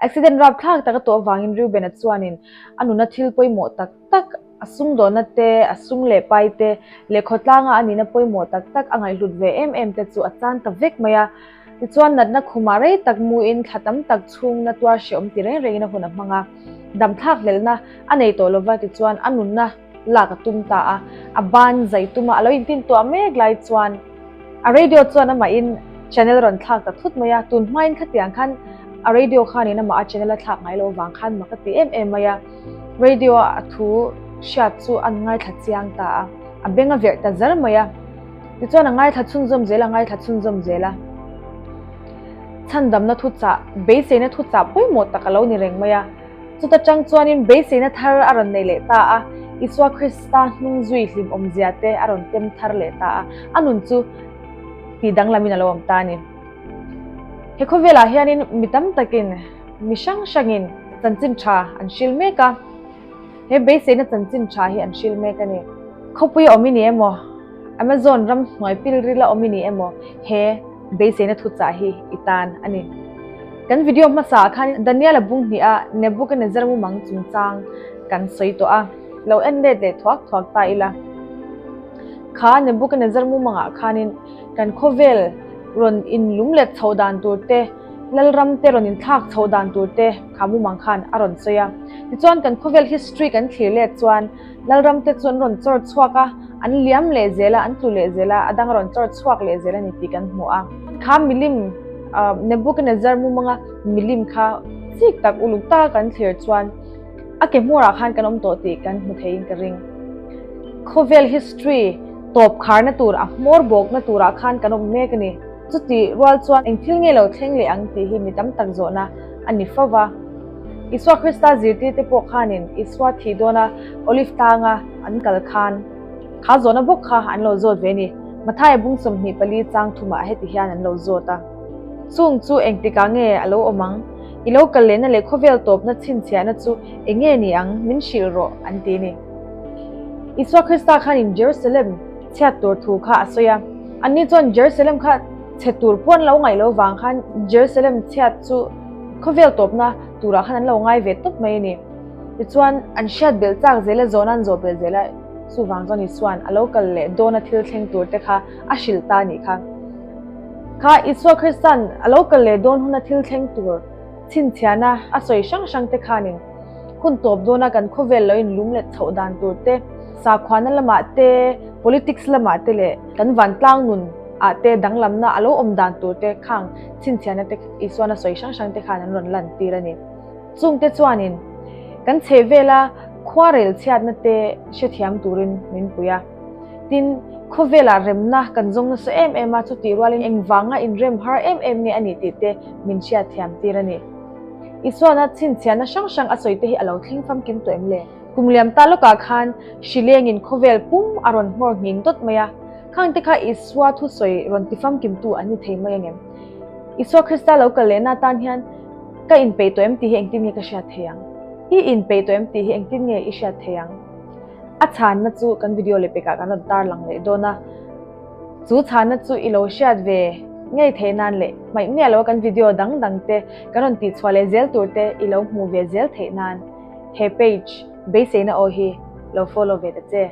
Accident rapthlak tak a tawh avangin Reuben-a chuanin a nuna thil pawimawh tak tak, a sumdawnna te, a sum leh pai te, leh khawtlanga a nihna pawimawh tak tak a ngaihhlut ve em em te chu a chan ta vek mai a. Tichuan natna khumah rei tak muin thla tam tak chhungna tuar hrehawm ti reng rengin a hun a hmang a. Damthlak hlelhna a nei tawh lova tichuan a nunna lak a tum ta a, a ban zai tuma a lo intin tuah mek lai chuan a radio chuan amahin channel a rawn thlak ta thut mai a, tun hmain khatiang khan a radio khanin amah a channel a thlak ngai lo vang khan mak a ti em em mai a, radio a thu hriat chu a ngaithla chiang ta a, a beng a verh ta zar mai a, tichuan a ngaithla chhunzawm zel a ngaithla chhunzawm zel a, chhandamna thuchah, beiseina thuchah pawimawh tak a lo ni reng mai a. Chuta tang chuanin beiseina thar a rawn nei leh ta a, Isua Krista hnung zui hlim awmzia te a rawn tem thar leh ta a, a nun chu tih danglamin a lo awm ta a ni. He khawvelah hianin mi tam takin, mi hrang hrangin chanchin tha an hril mek a, he beiseina chanchin tha hi an hril mek a ni. Khawpui a awm i ni emaw, Amazon ram hnuai pilril a awm i ni emaw, he beiseina thuchah hi i tan a ni. Kan video hmasa ah khan Daniel-a bung hnih a Nebuchadnezzar mumang chungchang kan sawi tawh a, lo en let leh thuak thuak ta ila. Kha Nebuchadnezzar mumang ah khanin kan khawvel rawn inlum let chhoh dan tur te, Lalram te rawn inthlak chhoh dan tur te kha mumang khan a rawn sawi a. Tichuan kan khawvel history kan thlir let chuan Lalram te chu an rawn chawr chhuak a, an liam leh zel a, an tlu leh zel a, a dang a rawn chawr chhuak leh zel a ni tih kan hmu a. Kha milim, Nebuchadnezzar mumanga milim kha chik tak uluk taka kan thlir chuan a ke hmurah khan kan awm tawh tih kan hmu theiin ka ring. Khawvel history tawp kharna tur, a hmawr bawkna turah khan kan awm mek a ni. Chutih rual chuan eng thil nge lo thleng leh ang tih hi mi tam tak zawhna a ni fo va. Isua Krista zirtirte pawh khanin Isua thih dawna Olive tlanga an kal khan kha zawhna bawk kha an lo zawt ve a ni. Mathaia bung 24 chang thumah heti hian an lo zawt a, Chung chu engtikah nge a lo awm ang? I lo kal lehna leh khawvel tawpna chhinchhiahna chu eng nge ni ang? Min hrilh rawh, an ti a ni. Isua Krista khanin Jerusalem chhiat tur thu kha a sawi a. Anni chuan Jerusalem kha chhe tur pawh an lo ngaih lo vang khan Jerusalem chhiat chu khawvel tawpna turah khan an lo ngai ve tawp mai a ni. Tichuan, an hriat belh chak zel a, zawhna an zawh belh zel a, chuvang chuan Isua'n a lo kal leh dawna thil thleng tur te kha a hrilh ta a nih kha. Kha Isua Krista'n a lo kal leh dawn huna thil thleng tur chhinchhiahna a sawi hrang hrang te khanin hun tawp dawna kan khawvel lo inlum let chhoh dan tur te, sakhuana lamah te, politics lamah te leh kan vantlang nun ah te danglamna a lo awm dan tur te khang chhinchhiahna te Isuan a sawi hrang hrang te khan an rawn lan tir a ni. Chungte chuanin kan chhehvela khuarel chhiatna te hrethiam turin min pui a. Tin, khawvelah remna kan zawng nasa em em a, chutih rualin engvanga inrem har em em nge a nih tih te min hriatthiam tir a ni. Isuana chhinchhiahna hrang hrang a sawi te hi a lo thleng famkim tawh em le? Kum liam ta lawkah khan hrilengin khawvel pum a rawn nghawr nghing dawt mai a, khang te kha Isua thusawi rawn ti famkimtu an ni thei mai angem? Isua Krista lo kal lehna atan hian ka inpeih tawh em tih hi engtin nge ka hriat thei ang? I inpeih tawh em tih hi engtin nge i hriat thei ang? A chhanna chu kan video leh pekah kan rawn tarlang leh dawn a, chu chhanna chu i lo hriat ve ngei theih nan leh hmaih miah loa kan video dang dang te kan rawn tihchhuah leh zel tur te i lo hmuh ve zel theih nan he page beiseina aw hi lo follow ve ta che.